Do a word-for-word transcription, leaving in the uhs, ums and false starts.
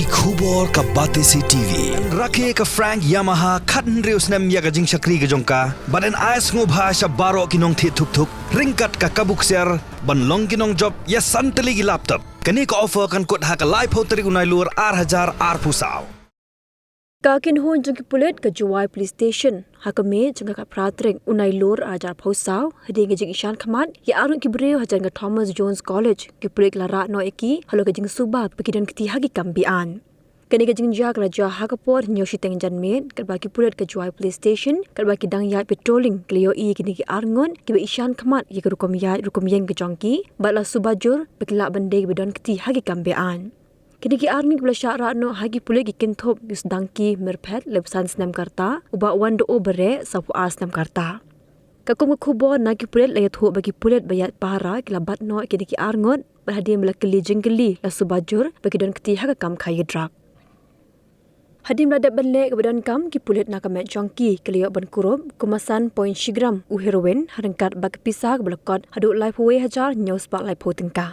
Ki khubor ka Batesi T V. Rakhe ka Frank Yamaha khathynriew snem ïa ka jingshakri ka jong ka, bad yn ai sngewbha sha baroh ki nongthied thuk thuk ryngkat ka kabu ksiar ban long ki nongjop ïa san tylli ki laptop. Kane ka offer kan kut ha ka laiphew tarik u Nailur ar hajar arphew saw. Ka kynhun jong ki pulit ka Jowai Police Station ha ka miet jong ka khatphra tarik u Nailur ar hajar arphew saw, hadien ka jingïashem khmat ïa arngut ki briew hajan ka Thomas Jones College, ki pulit ki la rah noh ïa ki halor ka jingsuba ba ki don kti ha ki kam be-aiñ. Kane ka jingjia ka la jia ha ka por hynñiew shiteng janmiet, katba ki pulit ka Jowai Police Station, katba ki dang ïaid patrolling, ki la ïohi ïa kine ki arngut kiba ïashem khmat ïa ka rukom ïaid rukom ïeng ka jong ki, bad la suba jur ba ki lah ban dei kiba don kti ha ki kam be-aiñ. Kine ki arngut kiba la shah rah noh ha ki pulit ki kynthup u Sdangki Myrphet, laiphew san snem ka rta, u Bah Wandoh Bareh, sawphew ar snem ka rta. Ka kum ka khubor na ki pulit la ïathuh ba ki pulit ba ïaid pahara ki la bat noh ïa kine ki arngut, bad hadien ba la kylli jingkylli la suba jur ba ki don kti ha ka kam khaïi drug. Hadien ba la dep ban leh kaba donkam, ki pulit na ka met jong ki ki la ïoh ban kurup kum san point shi gram u heroin, ha ryngkat bad ka pisa kaba la kot haduh laiphew wei hajar hynñiew spah laiphew tyngka.